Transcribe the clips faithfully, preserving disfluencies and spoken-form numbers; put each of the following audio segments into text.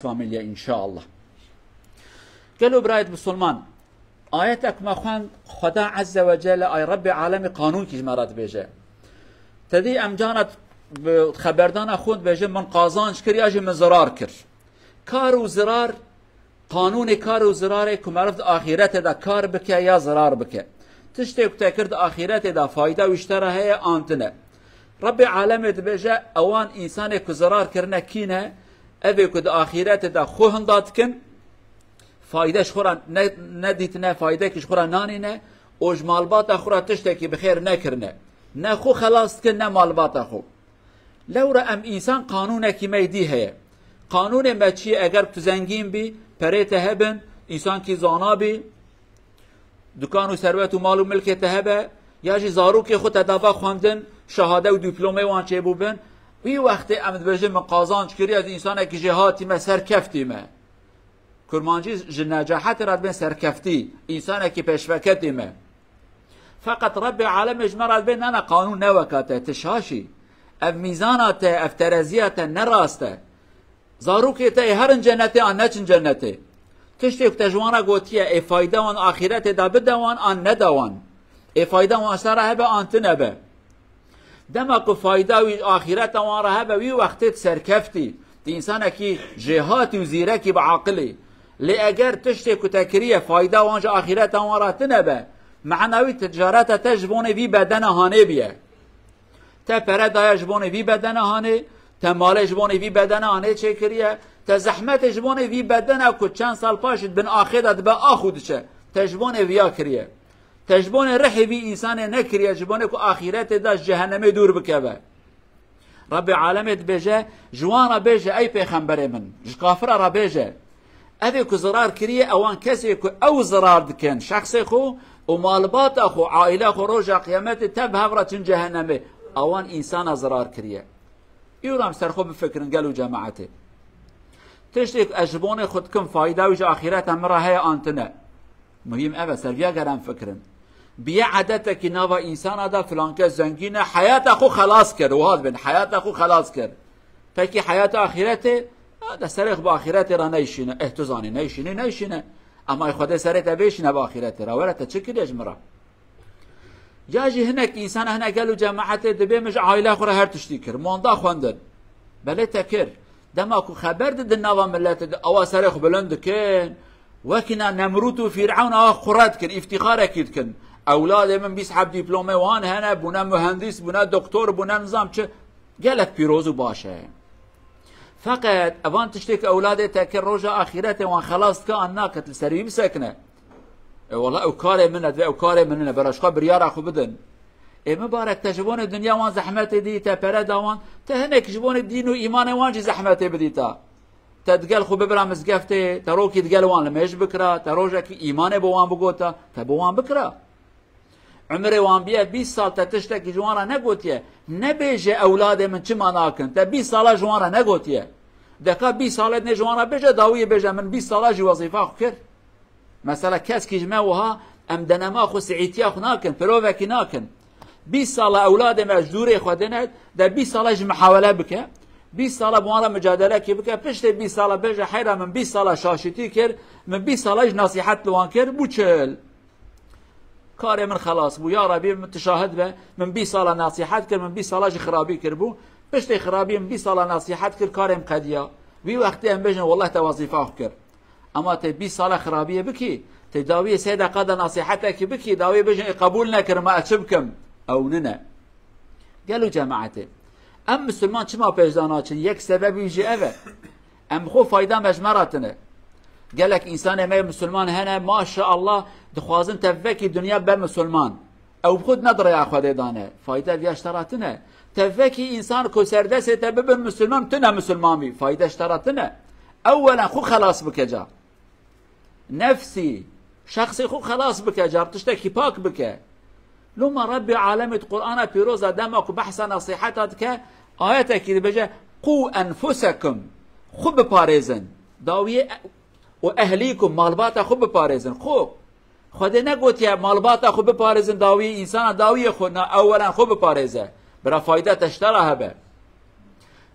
Familya, înşallah. Gelo birayet Musulman, ayetek me xwend, Xweda Azze ve Celle, ay Rebbê Alemê, qanûnkî ji me re dibêje. Te dî em cana bi xeberdana xwe dibêje, min qazanc kir ya jî min zirar kir. Kar û zirar, qanûnê kar û zirarê ku meriv di axîretê de kar bike ya zirar bike. Tiştê ku te kir di axîretê de fayda wî ji te re heye an tine. Rebbê Alemê dibêje, ewan însanê ku zirar kirine kî ne? Evê ku di axîretê de xwe hinda dikin, fayde ji xwe re ne, nedîtine, faydekî ji xwe re nanîne û ji malbata xwe re tiştekî bi xêr nekirine. Ne xwe xelas dikin, ne malbata xwe. Lewra em însan qanûnekî me dî heye. Qanûnê me çi ye? Eger tu zengîn bî, perê te hebin, însankî zana bî, dukan û serwet û mal û milkê te hebe, ya jî zarokê xwe te dava xwendin, şehade û dîplomê wan çêbûbin, wî wextê em dibêjin, min qazanc kiriye, ez însanekî jêhatî me, serkeftî me. Kurmancî ji necahetê re dibên serkeftî, însanekî pêşveketî me. Feqet Rebbê Alemê ji me re dibê, na, na, qanûn ne weka te, tu şaş î. Ev mîzana te, ev tereziya te ne rast e. Zarokê te ê herin cennetê an neçin cennetê. Tiştê ku te ji wan re gotiye, ê fayda wan axîretê de bide wan an neda wan. Ê fayda wan ser re hebe an tine be. Dema ku fayda wî axîreta wan re hebe, wî wextê tu serkeftî, tu însanekî jêhatî û zîrekî bi aqilî. Lê eger tiştê ku te kiriye fayda wan ji axîreta wan re tine be, mena wî ticareta te ji bonê vî bedena hanê biye. Te pere daye ji bonê vî bedena hanê, te malê ji bonê vî bedena hanê çêkiriye, te zehmetê ji bonê vî bedena ku çend sal paş di bin axê de dibe ax û diçe, te ji bonê viya kiriye. Te ji bonê rihê vî însanê nekiriye, ji bonê ku axîretê de ji cehennemê dûr bikeve. Rebbê Alemê dibêje, ji wan re bêje, ey pêxemberê min, ji kafira re bêje, evê ku zirar kiriye, ewan kesê ku ew zirar dikin, şexsê xwe û malbata xwe, aîla xwe, roja qiyametê tev hev re çin cehennemê. Ewan însana zirar kiriye. Îro em ser xwe bifikirin, gelo cemaetê. Tiştê ku ez ji bonê xwe dikim, fayda wî ji axîreta min re heye an tine? Muhîm ev e, ser viya ger em fikirin. Biye edetekî nava însana de, filan kes zengîn e, heyata xwe xelas kir, wiha dibên, heyata xwe xelas kir. Pekî heyata axîretê? Ha, de serê xwe bi axîretê re neyşîne. Eh, tu zanî neyşîne, neyşîne. Ema Xwedê serê te bêşîne bi axîretê re. Were te çi kiriye ji min re? Ya jî hinek însan, hinek gelo cemaetê dibê, min ji aîla xwe re her tiştî kir. Monda xwendin. Belê te kir. Dema ku xeber didin nava miletê de, awa serê xwe bilind dikin. Wekî na Nemrûd û Fîr'ewn awa qure dikin, îftîxarekî dikin. Ewladê min bîst heb dîplomê wan hene, bûne muhendîs, bûne doktor, bûne nizam çi. Gelek pîroz û baş e. Feqet evan tiştê ku ewladê te kir, roja axîretê wan xelas dike an nake, tu li ser wî bisekine. E, wela ew karê min e, divê ew karê min e, bera ji xwe biryara xwe bidin. Ê mibarek, te ji bonê dinya wan zehmetê dî, te pere da wan, te hinek ji bonê dîn û îmanê wan jî zehmetê bidîta. Te digel xwe bibira mizgeftê, te rokî digel wan li mêj bikira, te rojekî îmanê bo wan bigota, te bo wan bikira. Umrê wan biye bîst sal, te tiştekî ji wan re negotiye. Nebêje ewladê min çima nakin. Te bîst sala ji wan re negotiye. Deka bîst sala dinê ji wan re bêje, dawiyê bêje, min bîst sala jî wezîfa xwe kir. Mesela keskî ji me wiha, em denema xwe, siîtiya xwe nakin, pirovekî nakin. Bîst sala ewladê me ji dûrê xwe dine, de bîst sala jî muhawele bike. Bîst sala bi wan re mucadelekî bike. Piştê bîst sala bêje, heyra min bîst sala şaşîtî kir, min bîst sala jî nasîhet li wan kir, bû çil. Karê min xelas bû. Ya Rebî, min tu şahid be, min bîst sala nasîhet kir, min bîst sala jî xirabî kiribû. Piştê xirabiyê min bîst sala nasîhet kir, karê min qediya. Wî wextê em bêjin, wellah te wezîfa xwe kir. Ema tê bîst sala xirabiyê bikî, tê dawiyê sê deqa de nasîhetekî bikî, dawiyê bêjin, ê qebûl nekirim, ez çi bikim? Ew nine. Gelo cemaetê, em misilman çima pêş de naçin? Yek sebebî jî ev e. Em xwe fayda me ji me re tine. Gelek însanê me musulman hene, maşallah, dixwazin tevvekî dinya be musulman. Ew bi xwe ne di rêya Xwedê de ne. Fayde viya ji te re tine. Tevvekî însan ku serdestê te bibin musulman, tu ne musulman bî. Fayde ji te re tine. Ewwelen xwe xelas bike ca. Nefsî, şexsê xwe xelas bike, car tiştekî pak bike. Loma Rebbê Alemê di Qur'ana Pîroz de dema ku behsa nasîheta dike, ayetekî dibêje, "Qû enfusekum", xwe biparêzin. Dawiyê e-, û ehlîkum, malbata xwe biparêzin. Xwe. Xwedê negotiye malbata xwe biparêzin, dawiyê însana, dawiyê xwe, na, ewwelen xwe biparêze. Bira fayda te ji te re hebe.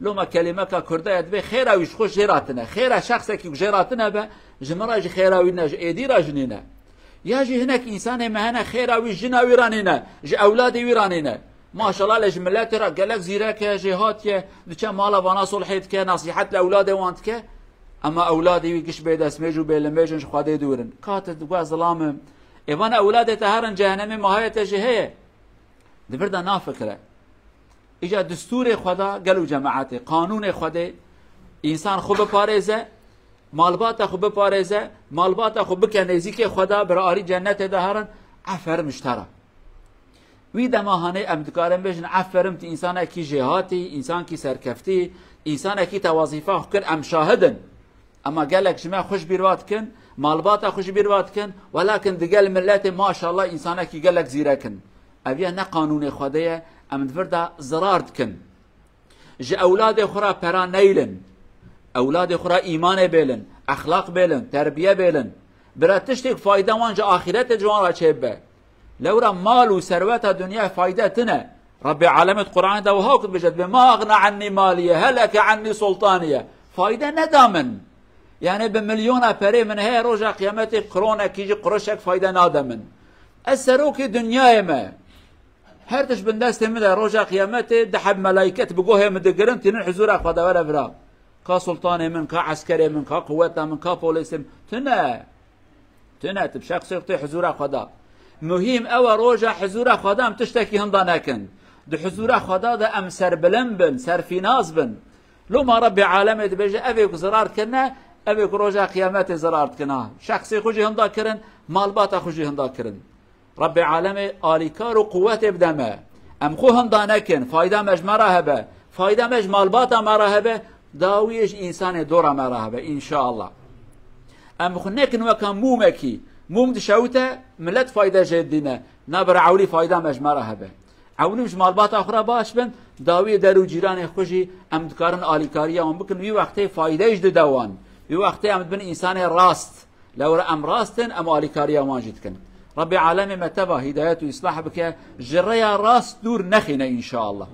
Loma kelîmeka Kurda ye dibê xêra wî ji xwe jê re tine. Xêra şexsekî ku jê re tine be, ji min re jî xêra wî nîne, ji êdî re jî nîne. Ya jî hinek însanê me hene xêra wî jina wî re nîne, ji ewladê wî re nîne. Maşallah lê ji miletê re gelek zîrek e, jêhatî ye, diçe mala vana solhê dike, nesîhet li ewladê wan dike. Ema ewladê wî giş bê destmêj û bê limêj in, ji Xwedê dûr in. Ka tu diguhe zilam im. Ê vana ewladê te herin cehenemê, mahiyê te jî heye. Di vir de nafikire. Îca distûrê Xweda gel û cemaetê, qanûnê Xwedê, însan xwe biparêze, malbata xwe biparêze, malbata xwe bike nêzîkê Xweda, bi alî cennetê de herin, eferim ji te re. Wî dema hanê em dikarin bêjin, eferim tu însanekî jêhatî, însankî serkeftî, însanekî te wezîfa xwe kir, em şahid in. Ema gelek ji me xwe ji bîr va dikin, malbata xwe ji bîr va dikin, welakin digel miletê maşallah însanekî gelek zîrek in. Ev ya ne qanûnê Xwedê ye, em di vir de zirar dikin. Ji ewladê xwe re pera neylin. Ewladê xwe re îmanê bêlin, exlaq bêlin, terbiye bêlin. Bira tiştêk fayda wan ji axîretê ji wan re çêbibe. Lewra mal û serweta dinyayê fayde tine. Rabbê Alemê di Qur'anê de wiha ku dibêje, dibê, "Ma agna anni maliye, heleke anni sultaniye." Fayde neda min. Yani bi milyona perê min heye, roja qiyametê qronekî jî qurişek fayde nade min. Ez serokê dinyayê me. Her tişt bin destê min de, roja qiyametê di heb melayket bi gohê min digirin, tînin huzura Xweda were vira. Ka sultanê min, ka eskerê min, ka quweta min, ka polêsê min. Tune. Tune, tu bi şexsê xwe tê huzura Xweda. Muhîm ew e roja huzura Xweda em tiştekî hinda nekin. Di huzura Xweda de em serbilind bin, serfînaz bin. Loma Rabbê Alemê dibêje, evê ku zirar dikirine, evê ku roja qiyametê zirar dikin. Ha, şexsê xwe jî hinda kirin, malbata xwe jî hinda kirin. Rabbê Alemê alîkar û quwetê bide me. Em xwe hinda nekin, fayda me ji me re hebe, fayda me ji malbata me re hebe, dawiyê ji însanê dora me re hebe, înşallah. Em xwe nekin weka mûmekî, mûm dişewite, milet fayde jê didîne, na bira ewlî fayda me ji me re hebe. Ewlî ji malbata xwe re baş bin, dawiyê der û cîranê xwe jî em dikarin alîkariya wan bikin, wî wextê fayde jî dide wan. Wî wextê em dibin însanê rast. Lewra em rast in, em alîkariya wan jî dikin. Rabbê Alemê me teva hîdayet û îslah bike, ji rêya rast dûr nexîne înşallah.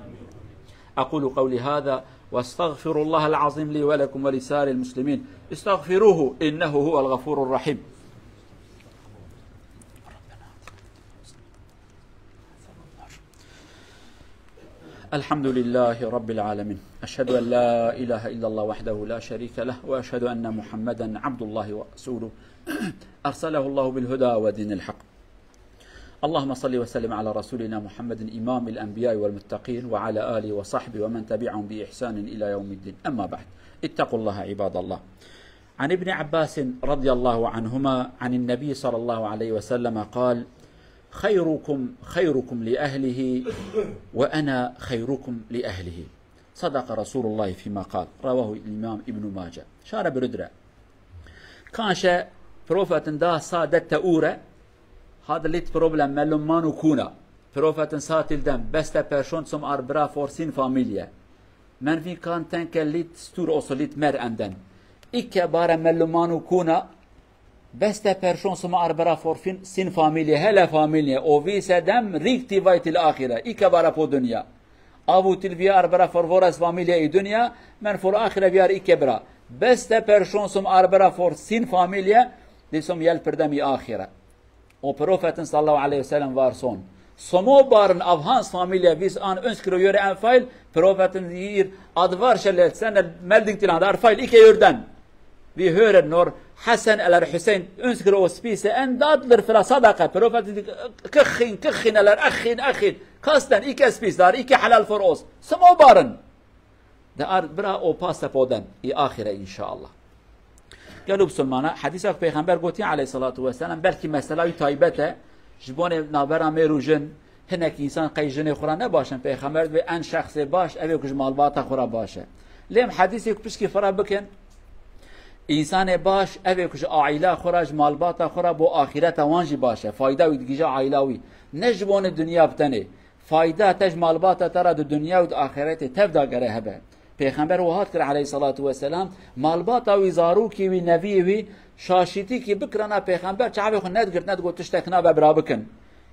أقول قولي هذا وأستغفر الله العظيم لي ولكم ولسائر المسلمين. استغفروه إنه هو الغفور الرحيم. الحمد لله رب العالمين. أشهد أن لا إله إلا الله وحده لا شريك له، وأشهد أن محمدا عبد الله ورسوله، أرسله الله بالهدى ودين الحق. اللهم صل وسلم على رسولنا محمد إمام الأنبياء والمتقين، وعلى آله وصحبه ومن تبعهم بإحسان إلى يوم الدين. أما بعد، اتقوا الله عباد الله. عن ابن عباس رضي الله عنهما عن النبي صلى الله عليه وسلم قال: خيركم خيركم لأهله وأنا خيركم لأهله. صدق رسول الله فيما قال. رواه الإمام ابن ماجه. Şare birudre. Kanşe profetin da saadet te ure, had lit problem mellum manu kuna. Profetin saatil dem beste person zum arbra for sin familie. Men vi kan tenke lit stur oso lit mer enden. Ikke bare mellum manu kuna, beste person zum arbra for fin, sin familie, hele familie, o vise dem rikti vaitil ahire, ikke bare po dünya. Avu til via arbra for voras familie i dünya, men for ahire viar ikke bra. Beste person zum arbra for sin familie, di som yel perdem i ahire. O profetin sallallahu aleyhi ve sellem var son. Somo barin avhans familie vis an önskro yöre en fail, profetin ir advar şelet sen melding tilan dar fail ike yörden. Vi höre nor Hasan eller Hüseyin önskro o spise en dadler fila sadaka, profetin kıxin, kıxin eller axin, axin. Kasten ike spis dar, ike halal for os. Somo barin. De ar bira o pasta poden. I ahire inşallah. Gelo bisilmana, hedîsa ku Pêxember gotiye aleyhissalatu vesselam, belkî mesela wî taybet e, ji bonê navbera mêr û jin, hinek însan qey jinê xwe re ne baş in, Pêxember dibê en şexsê baş, ev ê ku ji malbata xwe re baş e. Lê em hedîsê ku pişkî xwe re bikin, însanê baş, ev ê ku ji aîla xwe re, ji malbata xwe re bo axîreta wan jî baş e. Fayda wî digihîje aîla wî. Ne ji bonê dinya bi tenê. Fayda te ji malbata te re di dinya û di axîretê tev de gere hebe. Pêxember wiha dikir aleyhissalatu vesselam, malbata wî, zarokê wî, neviyê wî, şaşîtîkî bikirana Pêxember çavê xwe nedigirt, nedigot tiştek nabe bira bikin.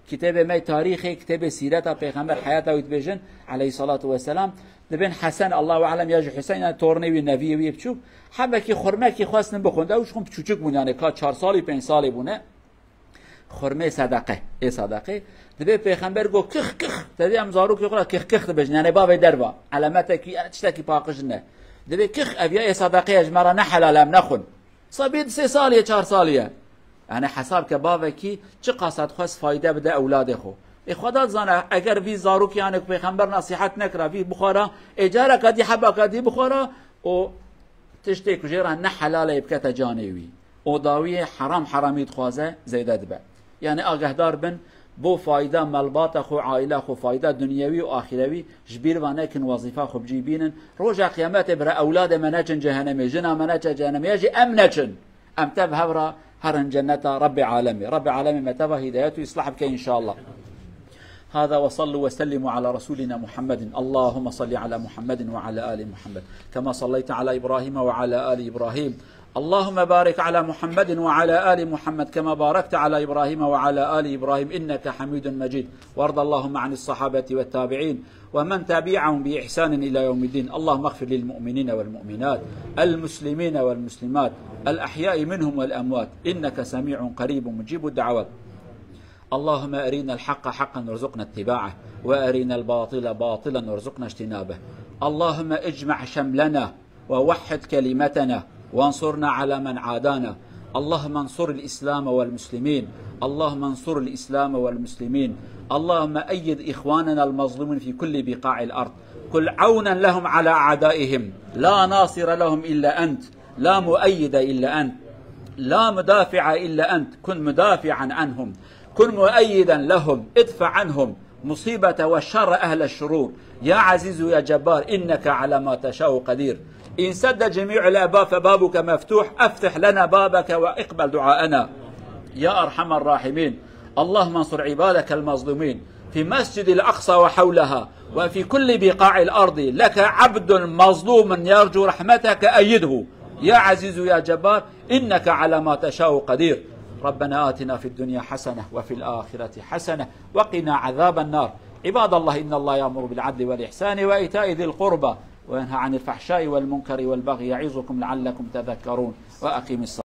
Kitêbê me tarîxê, kitêbê sîreta Pêxember heyata wî dibêjin aleyhissalatu vesselam, Dibên Hesen, Allahu alem, ya jî Hüseyin, yani tornê wî, neviyê wî biçûk, hebekî xurmekî xwestin bixwin. Ew ji xwe biçûçik bûn, yani ka çar salî, pênc salî bûne. Xurmê sedeqe, ê sedeqe. Dibê Pêxember got, "Kix, kix." Te dî em zarokê xwe re kix, kix dibêjin. Yani bavê derva. Elemetekî, yani tiştekî paqij ne. Dibê, "Kix, ev ya ê sedeqe ye, ji me re ne helal e, em nexwin." Sebî di sê salî ye, çar salî ye. Yani hesab ke bavekî çiqas dixwest fayde bide ewladê xwe. Ê Xweda dizane, eger vî zarokî, yani ku Pêxember nasihet nekira, vî bixwara, ê careka dî, hebaka dî bixwara, û tiştê ku jê re ne helal e bikete canê wî. Û dawiyê heram heramî dixwaze zêde dibe. Yani agehdar bin, bo fayda malbata xwe, aîla xwe, fayda dunyewî û axirewî ji bîr ve nekin, wezîfa xwe bi cî bînin. Roja qiyametê bira ewladê me neçin cehenemê, jina me neçe cehenemê, ya jî em neçin. Em tev hev re herin cenneta Rabbê Alemê. Rabbê Alemê me teva hidayet û islah bike inşallah. هذا وصلوا وسلموا على رسولنا محمد. اللهم صل على محمد وعلى آل محمد كما صليت على إبراهيم وعلى آل إبراهيم. اللهم بارك على محمد وعلى آل محمد كما باركت على إبراهيم وعلى آل إبراهيم إنك حميد مجيد. وارض اللهم عن الصحابة والتابعين ومن تبعهم بإحسان إلى يوم الدين. اللهم اغفر للمؤمنين والمؤمنات، المسلمين والمسلمات، الأحياء منهم والأموات، إنك سميع قريب مجيب الدعوات. اللهم أرنا الحق حقا وارزقنا اتباعه، وأرنا الباطل باطلا وارزقنا اجتنابه. اللهم اجمع شملنا ووحد كلمتنا وانصرنا على من عادانا. اللهم انصر الإسلام والمسلمين. اللهم انصر الإسلام والمسلمين. اللهم أيد إخواننا المظلومين في كل بقاع الأرض. كن عونا لهم على أعدائهم. لا ناصر لهم إلا أنت. لا مؤيد إلا أنت. لا مدافع إلا أنت. كن مدافعا عنهم. كن مؤيدا لهم. ادفع عنهم مصيبة وشر أهل الشرور. يا عزيز يا جبار، إنك على ما تشاء قدير. إن سد جميع الأبواب فبابك مفتوح، أفتح لنا بابك وأقبل دعاءنا. يا أرحم الراحمين، اللهم انصر عبادك المظلومين في مسجد الأقصى وحولها وفي كل بقاع الأرض. لك عبد مظلوم يرجو رحمتك، أيده. يا عزيز يا جبار، إنك على ما تشاء قدير. ربنا آتنا في الدنيا حسنة وفي الآخرة حسنة وقنا عذاب النار. عباد الله، إن الله يأمر بالعدل والإحسان وإيتاء ذي القربى وينهى عن الفحشاء والمنكر والبغي يعظكم لعلكم تذكرون. وأقم الصلاة.